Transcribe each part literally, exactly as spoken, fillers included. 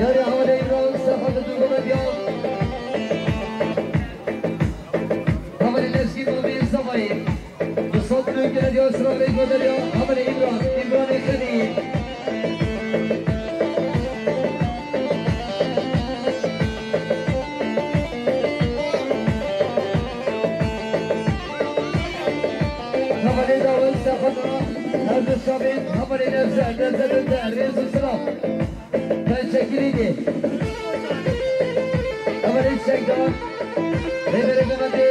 Yarê Hevalê Îmran, Serhat û Dûrgomediyan. Hevalê Lezgî Mavî Zavayê. Du sed milyon gele diyor, sıra ve gönderiyor. Hevalê Îmran, Îmranê Xedî. Hevalê Dawid, Serhat, Erdoğan, Şahin, Hevalê Nevzat, Nevzat Önder, Rêz û Silav. Ben çekilî dê. Hevalê Şekdan. Rêberê Mehmetê.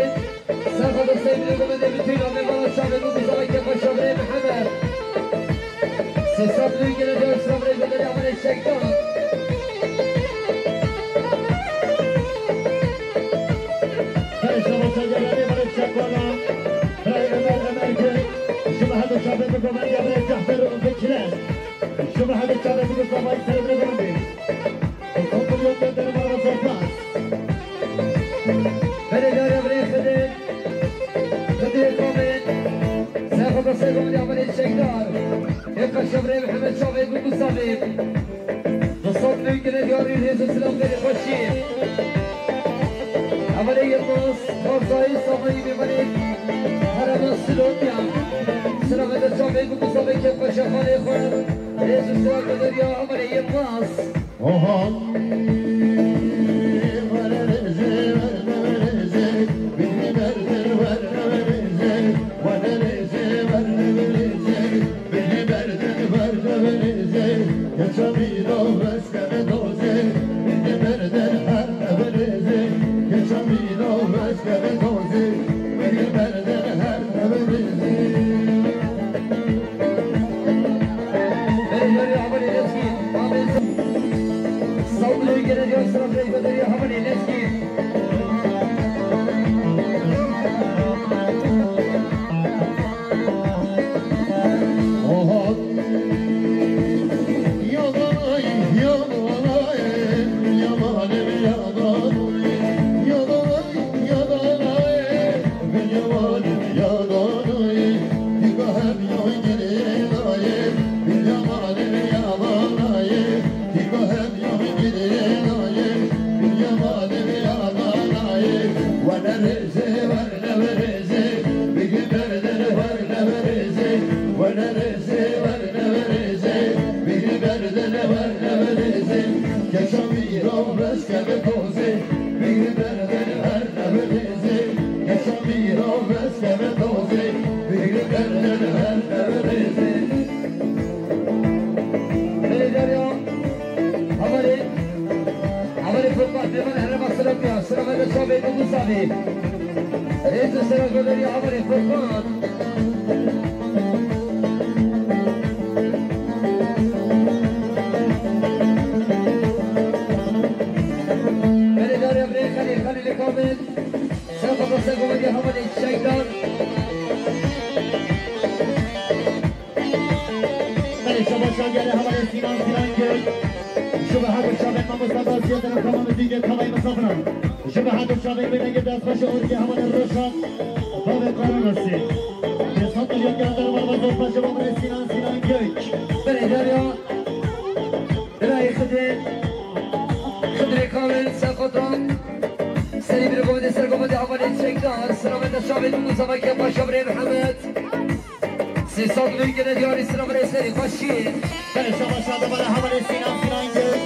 Serhat Hüseyin Mehmetê, bütün amêvana çavê bû, bizavê kefa çavê Mehmet. Sê sed lû gele de Osman Rêberê, Hevalê Şekdan. Perşembe çekilî dê, Hevalê Şekdan. Rey Ömer, Ömer Gök. Şu Mehmet çavê bû, Hevalê Cafer Bekir'e. Şuba hadi çavê bigir zavayî serê bire bimendê. Kontrol yok, gönderim araba zortmaz. Belê dare birê Xidê. Xidê Komê. Seyfa da Seyfa ya birê Çekdar. Ê kaşa birê Mihemed Çavê Gugusavê. Du sed milyon gele diyarî rêz û silav berê xweşî. Hevalê Yilmaz, Xarzayî, Samayî, Mêvanê Herêma Silopya. Silavê de çavê Gugusavê kêfxweşa xalê xwe. Rêz û silav gunderiya Hevalê Yilmaz. Oha. Hevalê Furkan, Mêvanê Herêma Silopya, silavê de çavê Gugusavê. Rêz û silav gunderiya Hevalê Furkan. Belê dare birê Xelîl, Xelîlê Kamil. Seyfa da Seyfa gunderiya Hevalê Çekdar. Belê şaba şagere Hevalê Sinan, Sinan Gök. Şuba hadu şabê mamosta Gaziye de kamamı dige tavayı misafiran. Şuba hadu şabê bine gide taşı orge Hevalê Roşan. Bavê Karanası. Desat milyon gele der var vazor taşı Hevalê Sinan, Sinan Gök. Belê dare ya. Birayê Xidê. Xidrê Kawê Sekotan. Serî bir gomedê ser gomedê Hevalê Çekdar. Silavê de şabê Gugusavê kêfxweşa birê Mihemed. Sê sed milyon gele diyarî, silav rêz berê xweşî. Belê şaba şada bala Hevalê Sinan, Sinan Gök.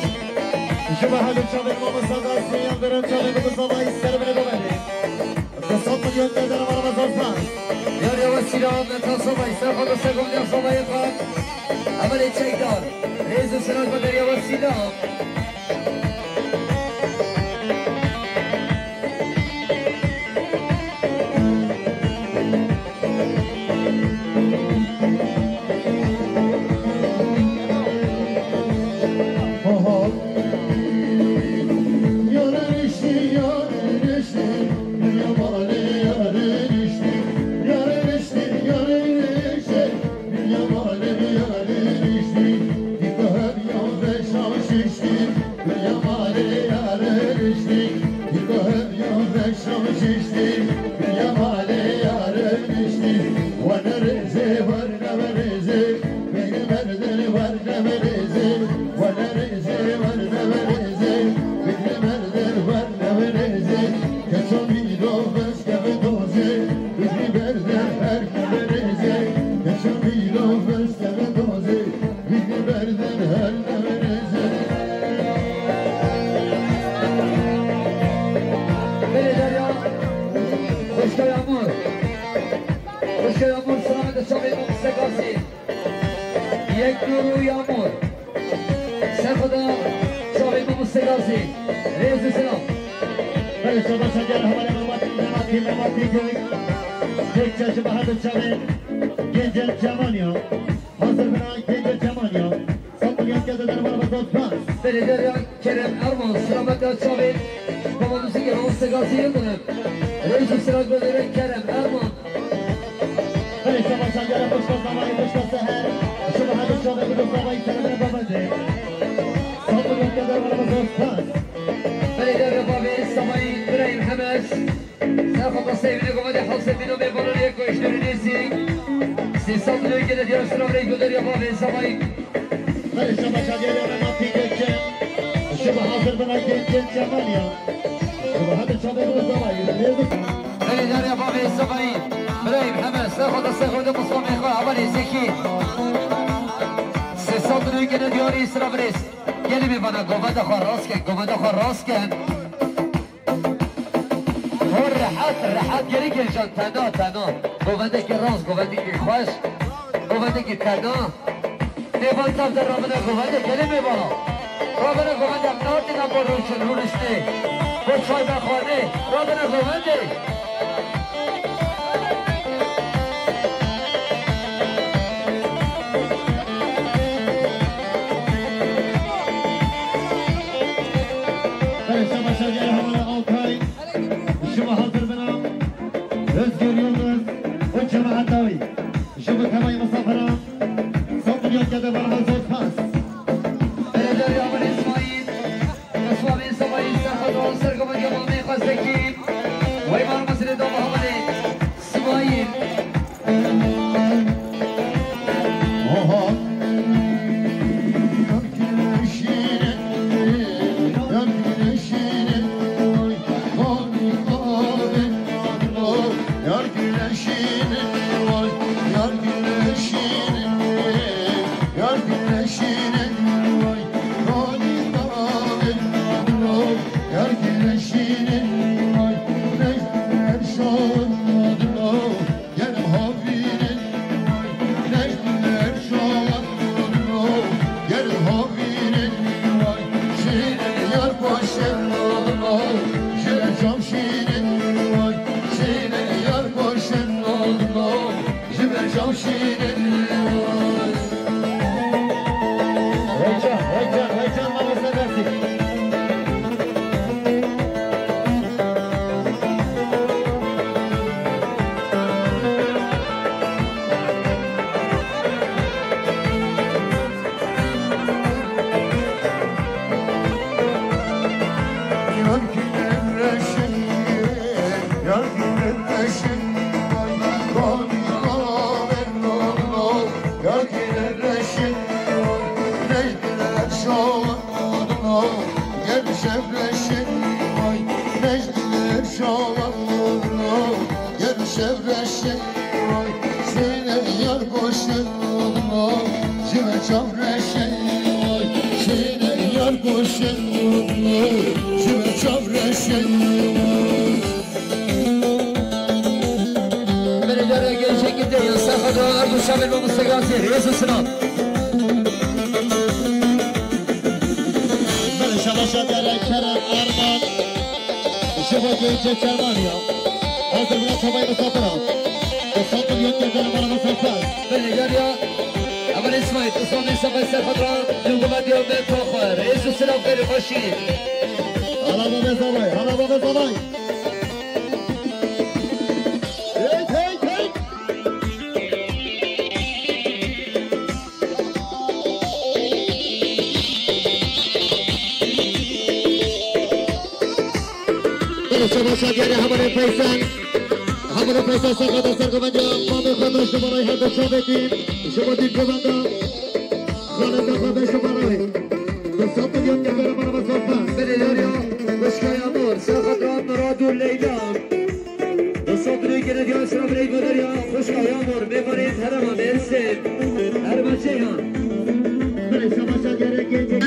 Şuba hadu çavê mamosta Gaziye yan dere çavê Gugusavê ser bine bimendê. Desat milyon gele der var vazor taşı. Yar yavaş Sîlam, Meta Sobayî, ser xwe, ser xwe, Sobayî xwe. Hevalê çekdar, rêz û silav bo derya we Sîlam. Belê Derya, xwişka Yağmur. Xwişka Yağmur, selamet çavê mamoste Gazî. Yek nûr û Yağmur. Ser xwe da çavê mamoste Gazî. Rêz û selam. Belê, şabaş, gel hevalê Mematî, Mematî, Mematî Gök. Tek çeşi bahadır çavê. Gencên Çemanya. Hazır bina Gencên Çemanya. Sat milyon keze derbar ve zot pas. Belê Derya Kerem Erman, selamet da çavê baba muzîkê mamoste Gazî Yildirim. Rêz û silav bo derya Kerem Erman. Belê, şabaş, gel, xwişka Zavayî, xwişka Seher. Şima hebe çavê bi Zavayî, Kerem Erman bavêje. Sat milyon keze derbar ve zot pas. Belê Derya bavê Zavayî, Birayîm Hemes. Ser xwe da seyvînê govendê Hewsê Mîno bê balon yek û ji dûrî nêzî. Sê sed û yek gele diyar sira rey goder ya bavê Zavayî. Belê, şabaş, gel, Mematî Gök. Şima hazır bina Gencên Çemanya. Şima hebe çavê bi Zavayî. Belê Derya bavê Zavayî. Birayîm Hemes, ser xwe da ser xwe da Mustafa Mêxwe, hevalê Zekî. Sê sed û yek gele diyarî sira birêz. Gelê me vana govenda xwe rast ke, govenda xwe rast ke. Hor rehet, rehet geri geleceğim. Tena, tena. Govendekî rast, govendekî xweş. Govendekî tena. Nêvan tav de rabine govende, gelê me bana. Rabine govende, em natin em bo rûniştin, rûniştê. Bo çay vexwarnê. Rabine govende. Belê, şabaş, gel hevalê Altay. Şima hazır bina. Özgür Yıldız û cemaeta wî. Ji bo temay misafiran, sed milyon keze derbar ve zot pas. Belê Derya Aman Îsmaîl. Esbabê Zavayî ser xwe da ser govendê mamê xwe Zekî. Wey mar mesele da hevalê Smaîl. Heyecan, heyecan, heyecan, mamoste Nasîr. Belê Derya Gençek Ser xwe dua, ev duşa bin mamoste Gazî, rêz û silav. Belê, şabaşa dere Kerem Arman. Ji bo gencê Kermaniya. Hazir bûna çabayê misafiran. Du sed milyon Kerem Arman Safar. Belê, yariya. Evel Îsmaîl, Îsmaîl Safar ser xwe dua, nû gumetiya me to xwe. Rêz û silav, xêr û xweşî. Hala bavê zavay, hala bavê zavay. Hey, hey, hey. Belê, çabaşa diyarê hevalê Feysel. Hevalê Feysel, ser xwe dua, ser govenda mamê xwe da ji bo rayê her du çavê dîn. Ji bo dîn govenda. Xalê da xwe da ji bo rayê. Du sed milyon Kerem Arman Safar. Belê, yariya, xwişka ya mor, ser xwe dua Mirad û Leyla. Destê birê gelê diya şira birê bederiya xwişka ya mor, mêvanê herema Mêrsê. Herema çêyan. Birê şabaşa gerek gencê.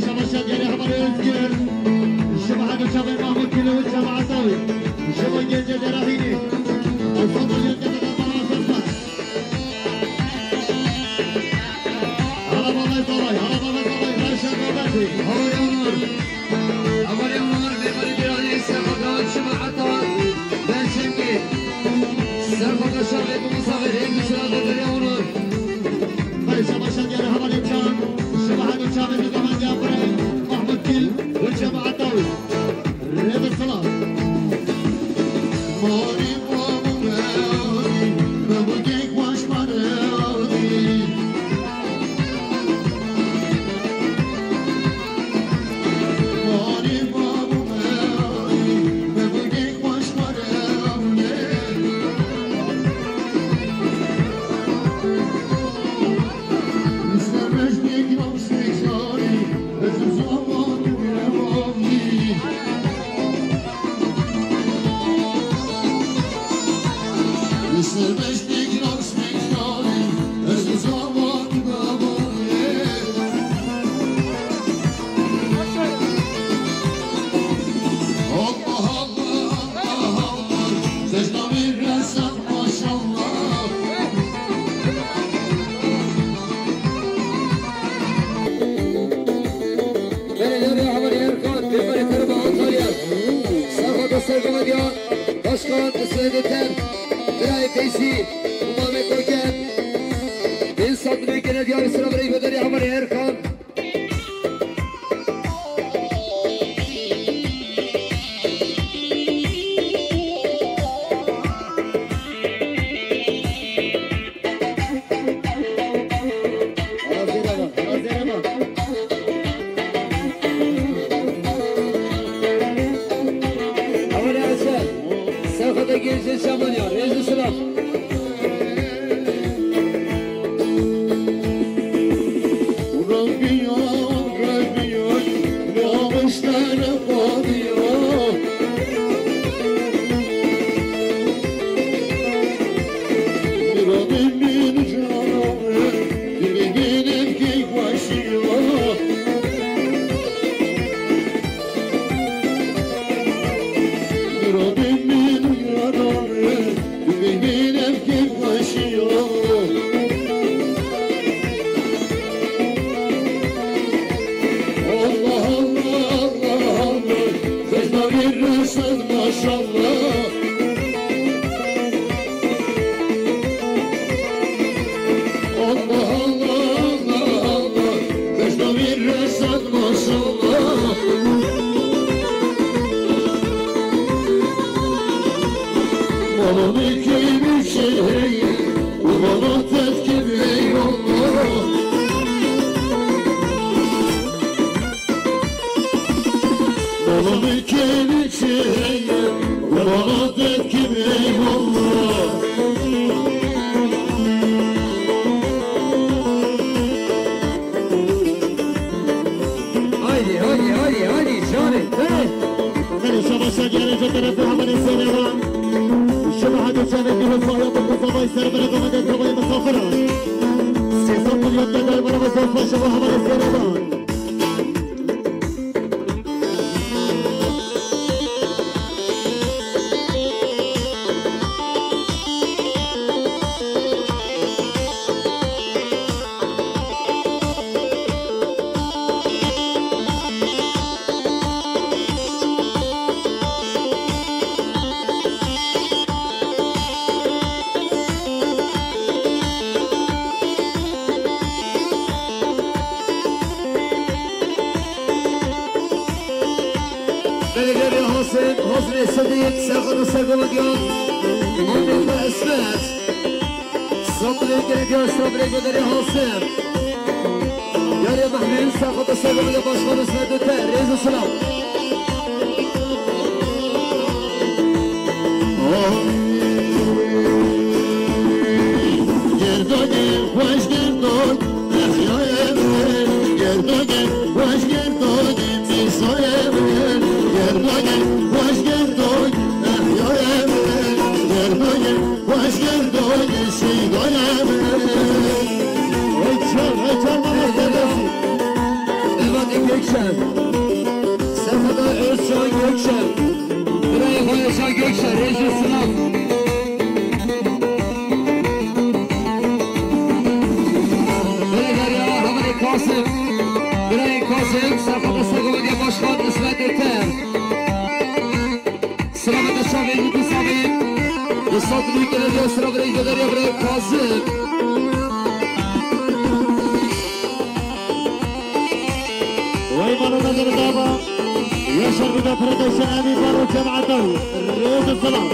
Şaba şadiyarê hevalê Özgür. Şaba hemû çavê Mahmut Kilo û çava Atawi. Şaba gence derahînê. Esad Aliyot Kebela Baba Sefar. Hala Baba Zavay, hala Baba Zavay, Raşa Babetê. Havaya Onur. Havaya Onur, Memali Birani, Sefada, Şaba Ata, Berçengi. Sefada Şabi, Musa ve Rengi Şaba Onur. Belê şaba şadiyarê hevalê Can, şaba hemû çavê Nizamendî Aferê, Mahmut Gil û şaba Atawi. Rêve silav. Mari mabû me, me bû kek baş mare. Mari mabû me, me bû kek baş mare. Allah Allah, Allah Allah. Sejda bir resen maşallah. Belediye Havarî Erkan, Bêparê Qerebax Antalya. Serxwe do sergomediya Başkan Seyedê Ter, Birayê Feysî, Umamê Koker. Bin Sadmê Genel Diyarê Sira Birayê Goderê Havarî Erkan. Serxwedê Gençê Şamaniya, rêz û silav. Rebbiya, Rebbiya, ya işte ne qadiya. Miradê min cana, divê bînim key xweşiya. Miradê min cana, divê bînim key xweşiya. Allah, Allah, Allah, Allah. Sejda bir resen maşallah. Allah, Allah, Allah, Allah. Sejda bir resen maşallah. Malını keyfi şey, ulanı tezkir eyvallah. Oğlum ülkenin içi, ulan adet gibi eyvallah. Haydi, haydi, haydi, haydi, canım, hey! Hadi şaba şadiyane, ceterefli hamane seyrevan. Şaba hadi canım, bir hızlı hayatı, bu sabah ister, bırak ama de, sabah misafir. Sesat milyon de, gel bana, bu sabah şaba hamane seyrevan. Belediye Hasim, Hasim Sedîk, Serxwedê Sergomediyan, Muhammed Esmet. Sabrê Gerediya, Sabrê Goderê Hasim. Yarê Mehmîn, Serxwedê Sergomediya, Başkan Esmet Öte, rêz û silav. Gerdogê xweş gerdog, exyayê min. Gerdogê xweş gerdog, mîsayê min. Gerdogê xweş gerdog, exyayê min. Gerdogê xweş gerdog, şîdayê min. Hey çal, hey çal, baba, hey, hey, hey. Eva, tek, tek, Sefada Özcan Gökçe. Birayê xwe Özcan Gökçe, rêz û silav. Belediye Havanê Kasım. Birayê Kasım, Sefada Sergovendiya Başkan İsmet Öter. Selamet Şavê Lukû Savê. Li Sandlû Gelediya Sira Birayê Vederiya Birayê Kazim. Wey mano me derdaba. Yaşar Guda Pırada Şenevi Baro Cemaatay. Rêz û silav.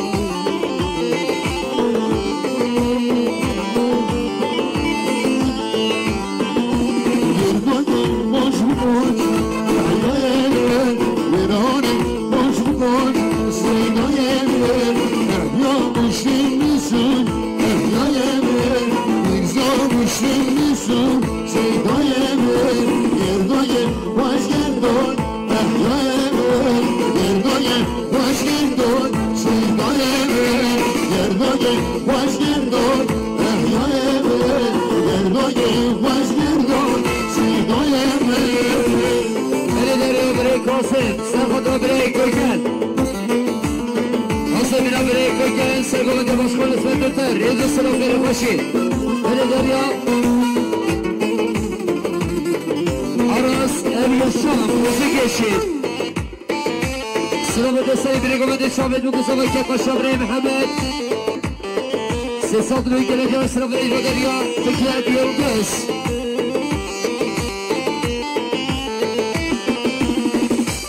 Belê derê birê Kasım, ser xwe da birê Köken. Kasım bina birê Köken, ser govende başkan İsmet Öter, rêz û silav, xêr û xweşî. Belê derya Aras Ev Yaşam, Muzik Eşi. Selamet Esayî, birê govende Şamet Mukusa ve Kepa Şabrê Mihemed. Sê sed lûyê gelek ya sira ve Ejbederiya Fikret Yıldız.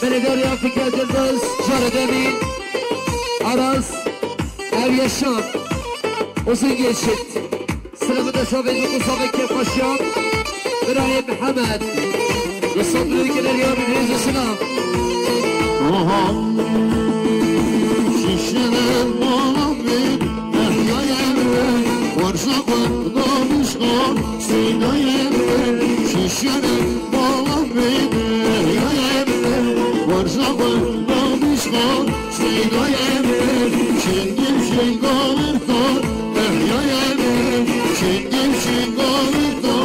Belediye Fikret Yıldız, Caredemî, Aras, Ev Yaşam, Uzun Geçit. Selamet Şamet Mukusa ve Kepa Şam, Birayê Mihemed. Li Sandlûyê Gelediya, rêz û silav. Aha. Şişene bana bir Mehyayê min, warza xwe davîşka, Seydayê min, şişene bala min, Mehyayê min, warza xwe davîşka, Seydayê min, şingil şinga werta, Mehyayê min, şingil şinga werta.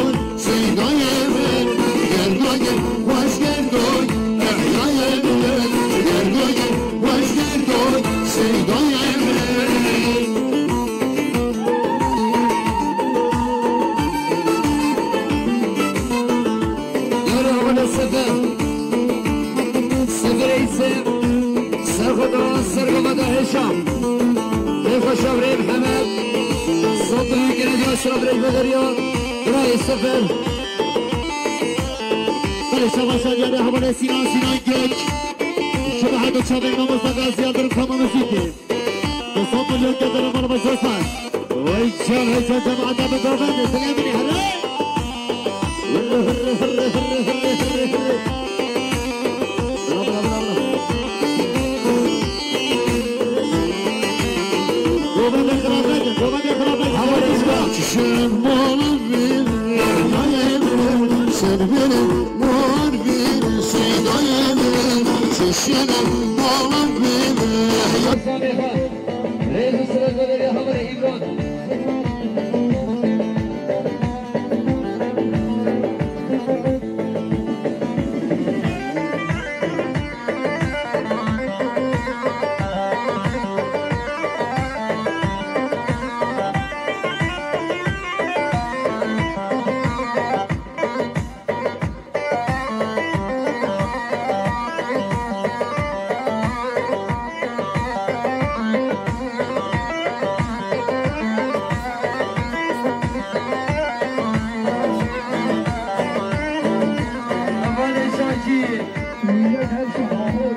Seydayê min, gerdoyê xweş gerdoy, Mehyayê min, gerdoyê xweş gerdoy, Seydayê min. Yara wele sefer, sefer ise, serxweda, sergomada heşam. Ê xweşa birê Mihemed, sandlûyê gelediya sira birê vederiya, birayê sefer. Belê, şabaş Diyarê hevalê Sînan, Sînan Gök. Şebehet û çavên mamosta Gazî Yildirim Kama Muzîkê. Dostan, milyon kadar mal baş dostlar. Vay can, vay can, cemaat abi govende, selamini, hele. Hırrı, hırrı, hırrı. Bravo, bravo, bravo. Govende kırabete, govende kırabete. Hava rızkı. Çişen balı bir, sen benim var bir, Seydayım. Çişen balı bir. Rêz û silav ve haberê Îmran. Hevalê Şakî, millet her şey hamur.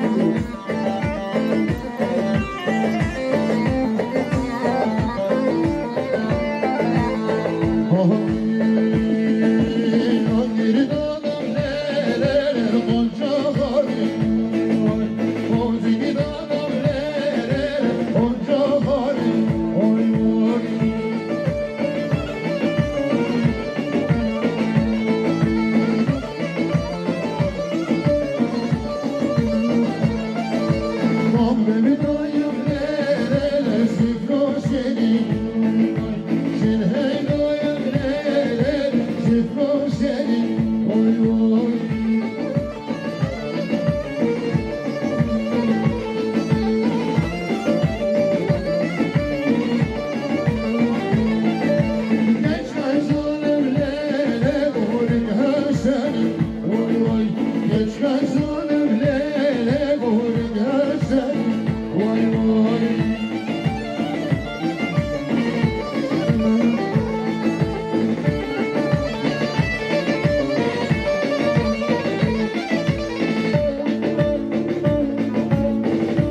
Kezanim lê lê gorin hesen, vay vay.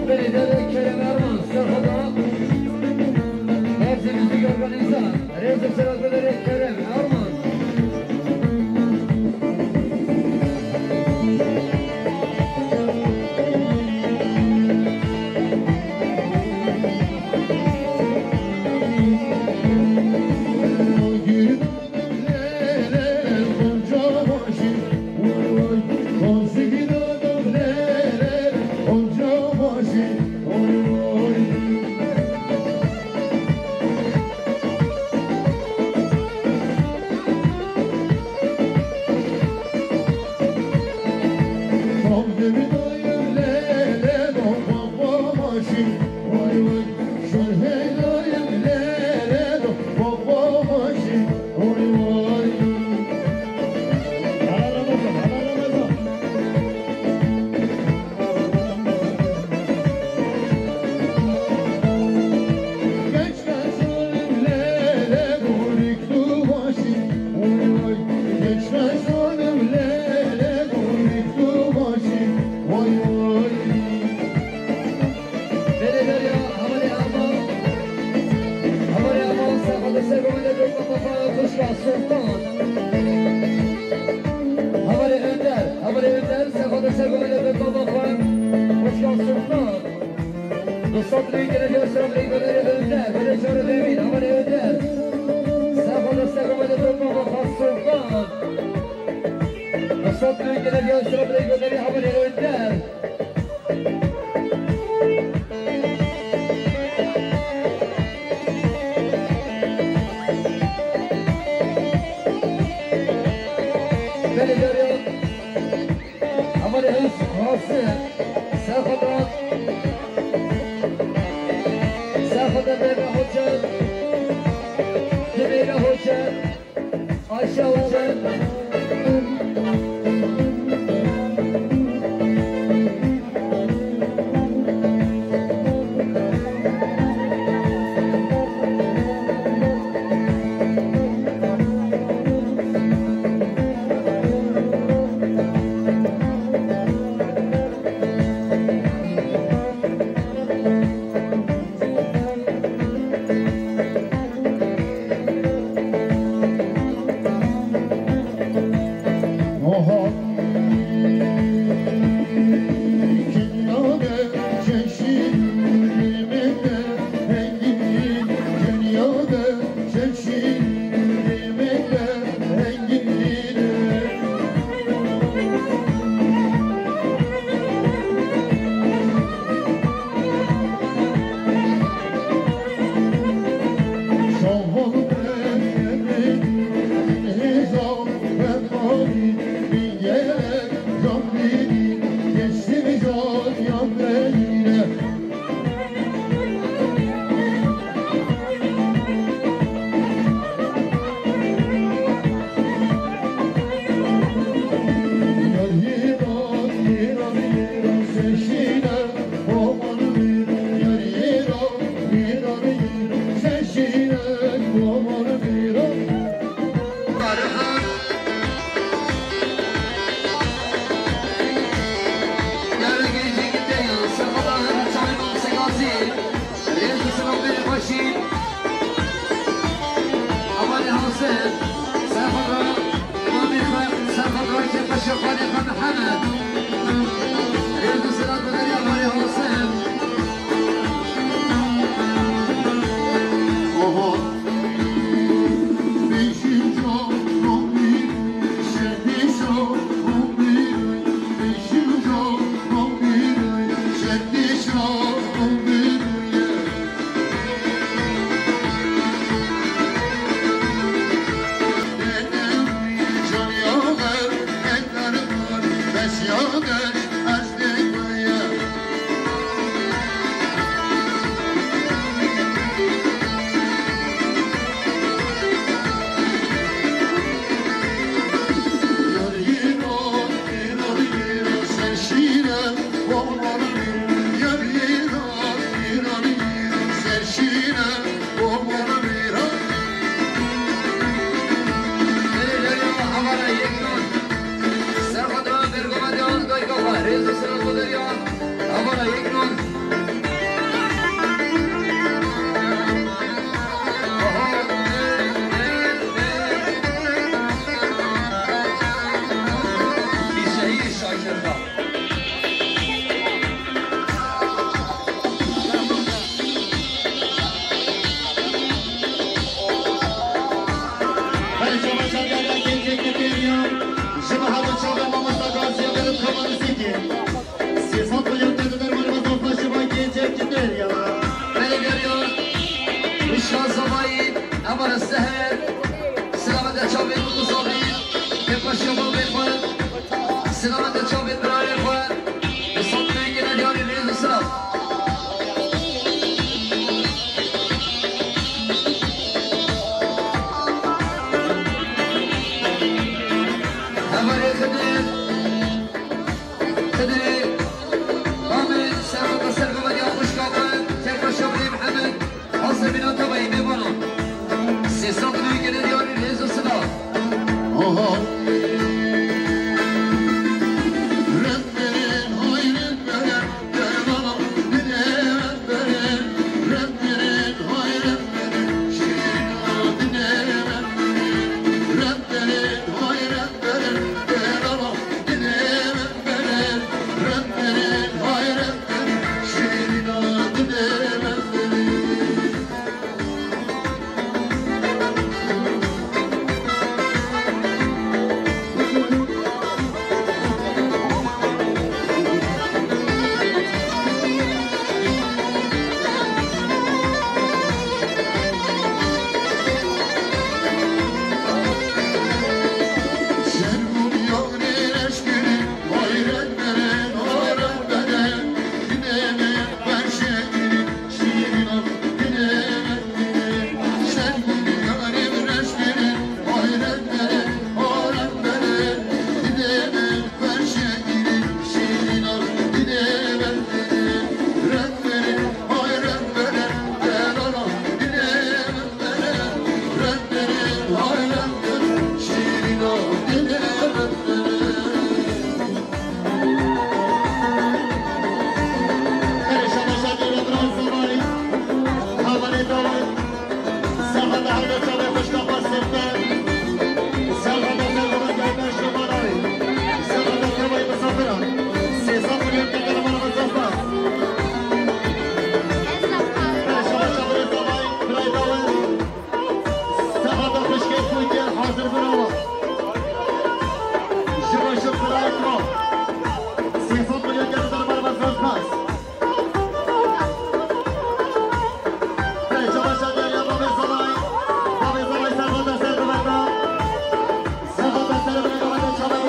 Belediye Kerem Erman, Serhat'a, Mersin Müzik Organiza, Rêz û Selat Belediye Kerem Erman. Belediye, hevalê Erman. Hevalê Erman, Serhat Sergo, Belediye, Baba, Kuşka Sultan. Hevalê Önder, hevalê Önder, Serhat Sergo, Belediye, Baba, Kuşka Sultan. Dostlar, Büyük Belediye Başkanı Bey Önder, Önder, Önder Çağrı Demin, Haber Önder. Sağ olun, sağ olun, Önder Baba Sultan. Dostlar, Büyük Belediye Başkanı Bey Önder, Haber Önder. Belediye Ama ne hız, hası, sağ olun. Sağ olun Merve Hoca, Zübeyde Hoca, Ayşe Hoca. Belê çava şadiya ya gencekî têriya, ji bo hevdu çavên mamosta Gaziya Berit Kamalîsîkî. Sê sed milyon te di derbarê me zaf ji bo gencekî têriya. Belê geriya, wişka zavayî, Emara Seher, silamete çavên Mutlu Savî, têpaşiya bavê xwe. Silamete çavên birayê xwe, bi sed milyonkê nediyarî rêz û silav. Hevalê Xidir, Xidirê, bavê serheta ser baveriya xwişka xwe, têpaşiya birê Mihemed. Hazir bîna tevayî mêvanan. Sê sed û newî gele diyarî rêz û silav. Aha. Sehata xwişkê xwîtiyên hazir bin awa. Ji bo şifirayê kro. Sê sed milyon gel derbar bas bas bas. Hey, çabaşa gel ya, babê Zalay. Babê Zalay, sehata ser dibeta. Sehata ser dibeta, çabay.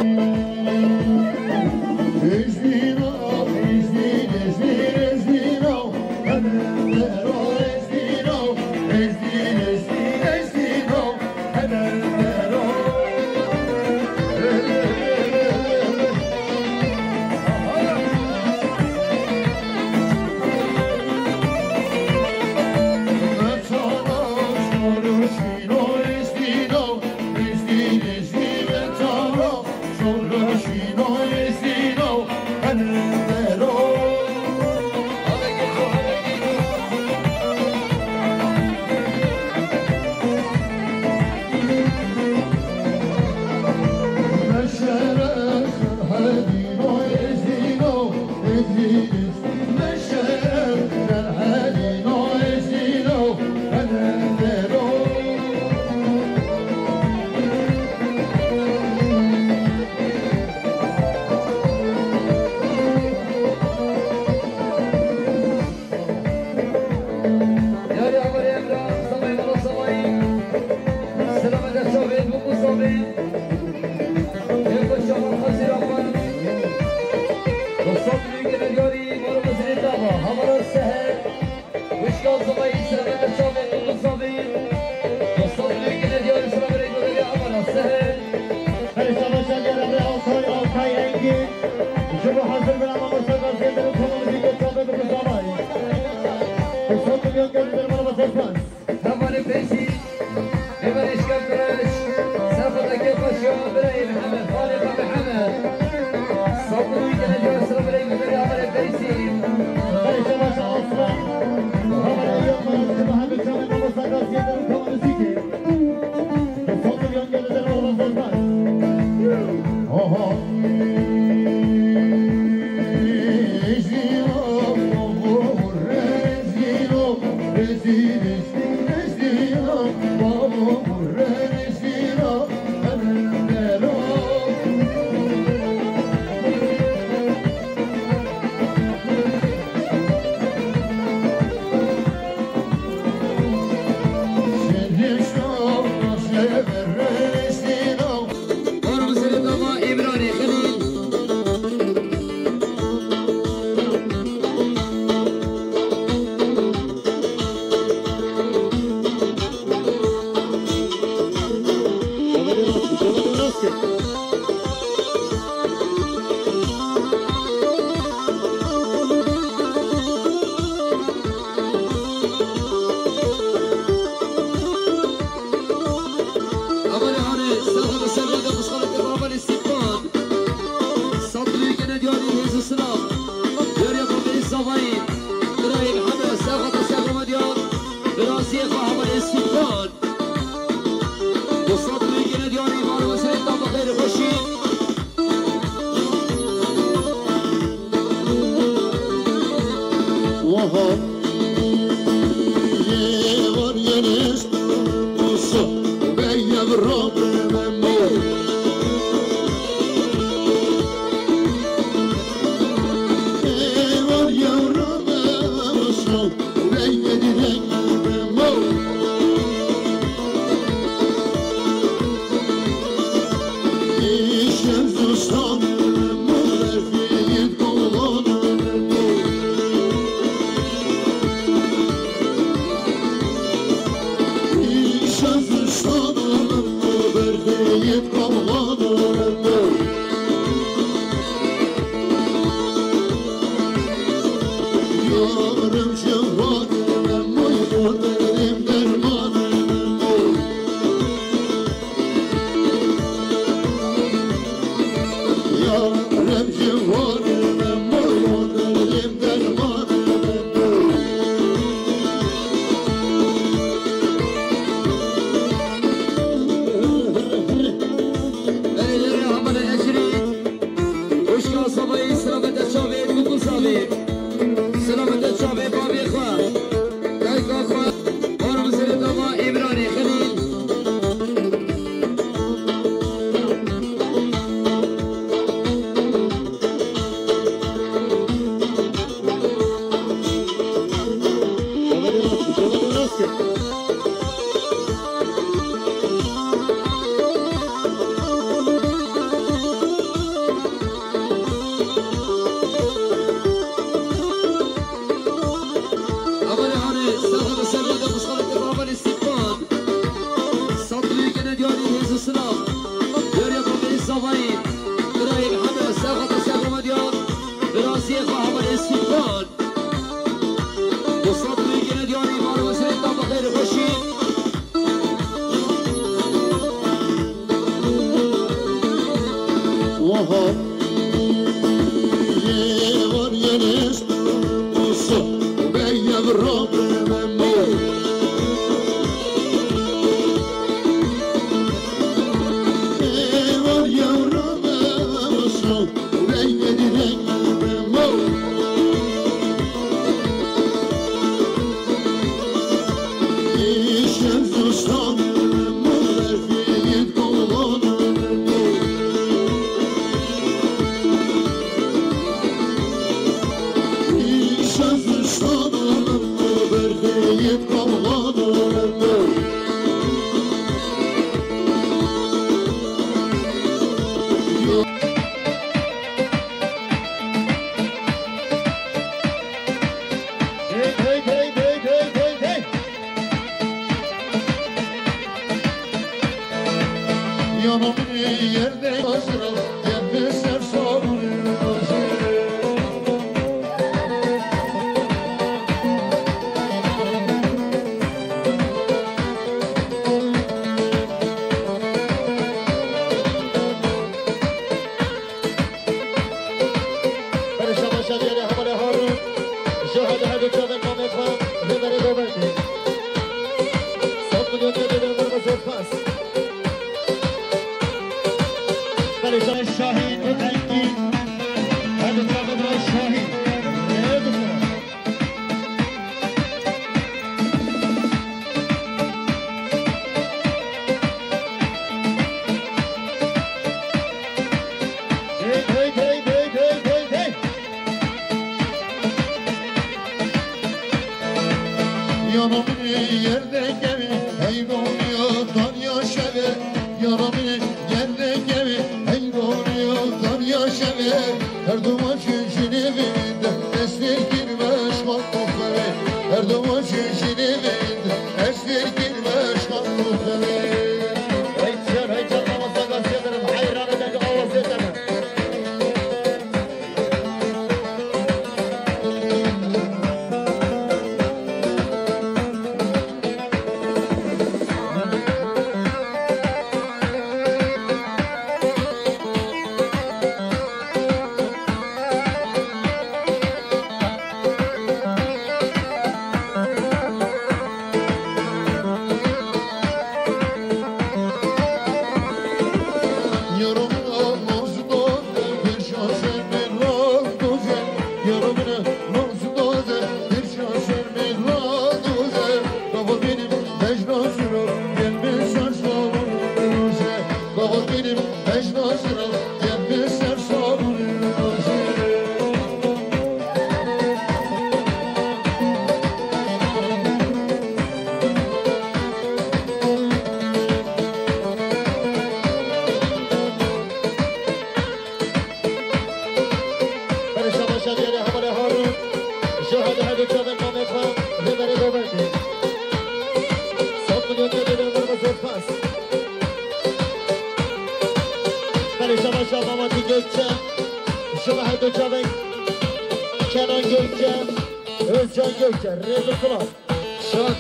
Yarê avarê Emre, Samay Mala Samay. Selamet Erçavê, Mutlu Samê. Yekta Şaban Hazir Afan. Dostlar, büyük gene yarî, Mara Hazirê Dava, Havara Seher. Wişka Zavayî, Selamet Erçavê, Mutlu Samê. Dostlar, büyük gene yarî, Selamet Erçavê, Havara Seher. Her savaşa gelen ve Altay, Altay Engin. Ji bo hazir bir ama masa gazet. Wişka Sabahî, selamete çavê Kuku Sabê. Selamete çavê bavê xwe. Dayka xwe. Barom zirê dava Îmranê Xelîl. Amanê hanê, serxwe bi serxwe de, bi serxwe de, bi amanê Stîpan. Sat rûyê gene diyarî hêz û silav. Diyariya bavê Zavayî. Birayên heme, serxwe de, serxwe me diyar. Bi raziyê xwe amanê Stîpan. Bi sat rûyê gene diyarî, mar û wezirê ta bi xêr û xweşî. Aha. Yê var yeniz, usu, beyaz Rabbim. Yê var ya Rabbim, usu, beyaz Rabbim. Hey, hey, hey, hey, hey, hey, hey. Yanımın yerde hazırım, yerde sen sabır. Berê şabaşa diyarê hevalê Harun. Ji hevdî her du çavên mamê xwe rêberê govendê. Sed milyon tê dê, min re zor spas. Berê şa-, Şahîn û Engîn. Her du çavên re Şahîn. Ê, dikare. Hey, hey, hey, hey, hey, hey, hey. Yanımın yerde gemi, hey, donuyor, donuyor şöyle. Yanımın yerde gemi, hey, donuyor, donuyor şöyle. Her duman şişini bildi, esir girmez kalkıp. Her duman şişini bildi, esir girmez kalkıp. Hey, can, hey, can, namazda gazete derim, hayranı da bir avaz edemem. Çavek, Kenan Gökçe, Özcan Gökçe, Rêz û Silav. Şad.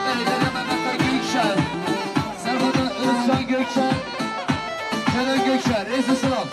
Belediye Mehmet Akgün Yüksel, Serhat Özcan Gökçen, Kenan Gökçen, Rêz û Silav.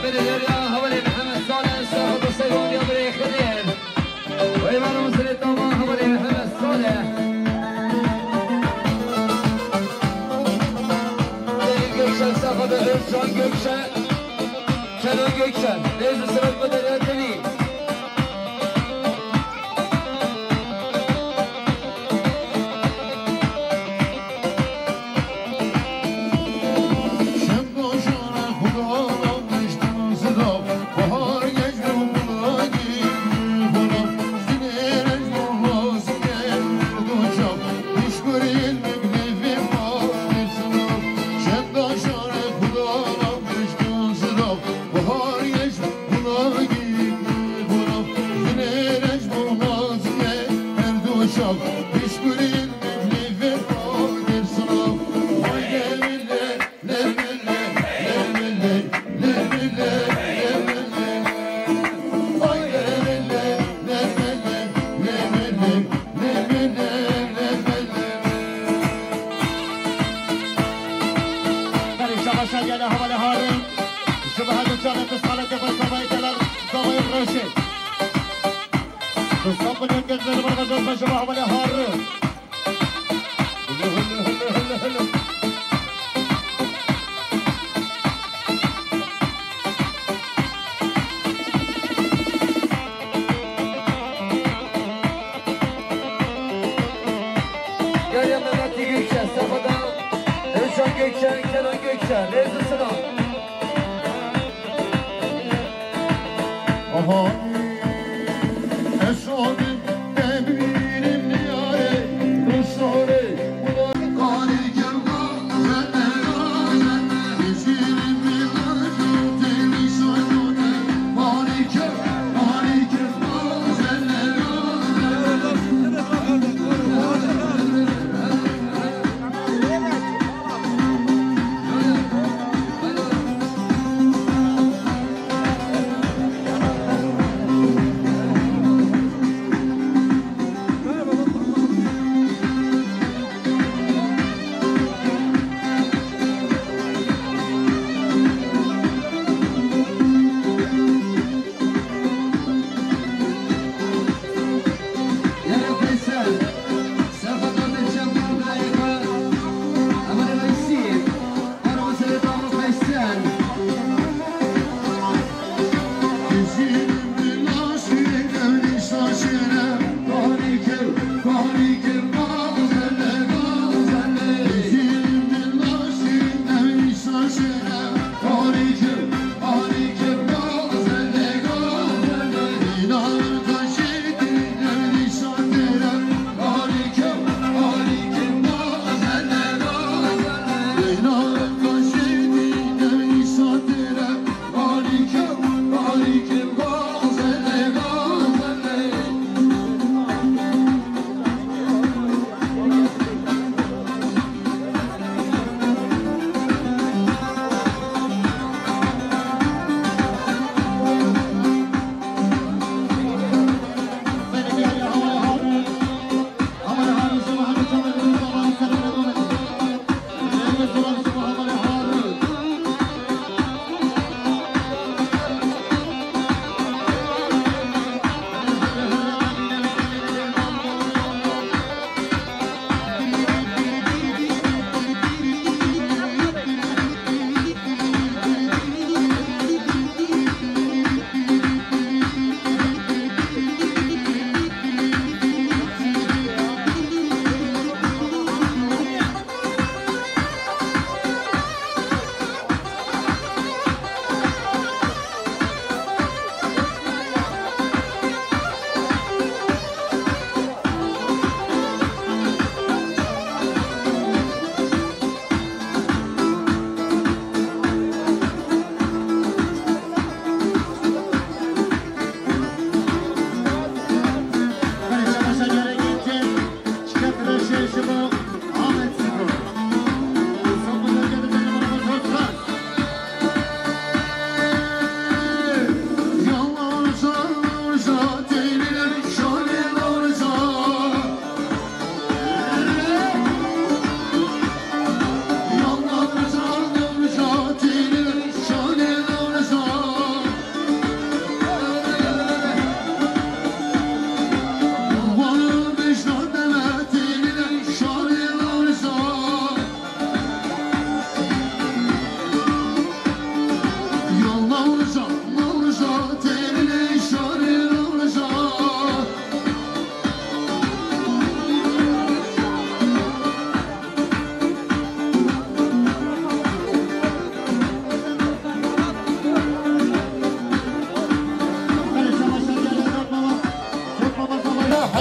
Belediye hevalê Mihemed Salih, Serhat Seywan ya birê Xidir. Weyvan û zilê tama hevalê Mihemed Salih. Deniz Gökçen, Safa ve Özcan Gökçen. Kenan Gökçen, Rêz û Silav Belediyê Devî. Berê şabaşa gelê hevalê Harun. Ji bo her du çavê pisalê de xwe zavayê delal, zavayê reşê. Bi sed milyon gel li ber xwe ji bo hevalê Harun. Derya Mehmetî Gökçe, Sefada Özcan Gökçe, Kenan Gökçe, Rêz û Silav. Aha.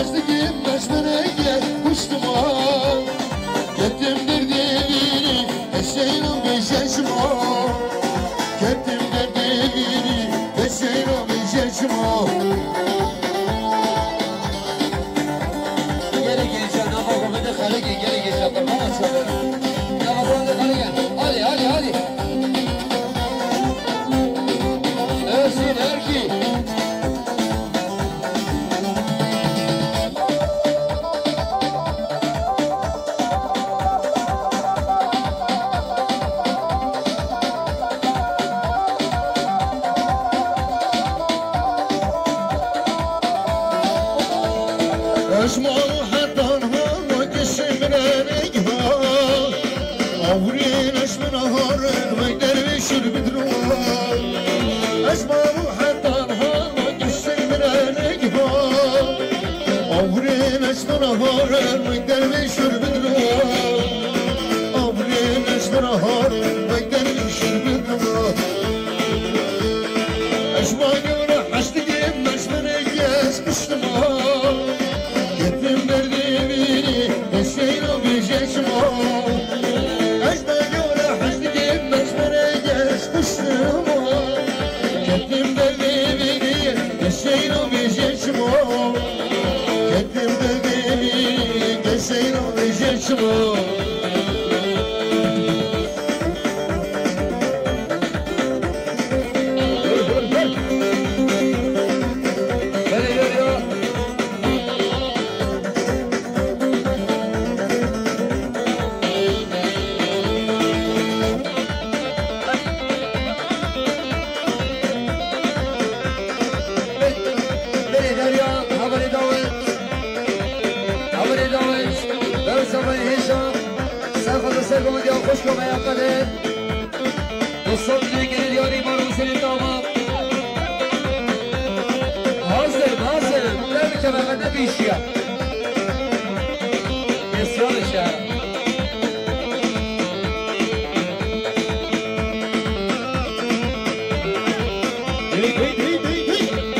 Digim mecbere ye kuştuma. Ketim derdê vînî, eşeyno bêje şima. Ketim derdê vînî, eşeyno bêje şima. Gelek gelişe, nava xwe bide xelekê, gelek gelişe, qurban olsun. Nava xwe bide xelekê. Hadi, hadi, hadi. Ersin, Erkin. Ez ma hetan ha, ma kişi mirene giha. Awrên ez min aharin, vey dervêşir bidro. Ez ma hetan ha, ma kişi mirene giha. Awrên ez min aharin, vey dervêşir bidro. Awrên ez min aharin, vey dervêşir bidro. Ez ma gevra hestigê mecbere kes kuştuma. Ketim derdê vînî, eseyno bêje şima. Ez ma gevra hestigê mecbere kes kuştuma. Ketim derdê vînî, eseyno bêje şima. Ketim derdê vînî, eseyno bêje şima. Berê Derya, haberê dawet, haberê dawet, bersa me hêşa, ser xwe ser xwe diya xweş kome ya qede. Dostlar, dilê gelê diyarê Maro Husênê dama. Hazir, hazir. Dev keme, me nebîşiya. Nesyan şehra. Hey, hey, hey, hey, hey.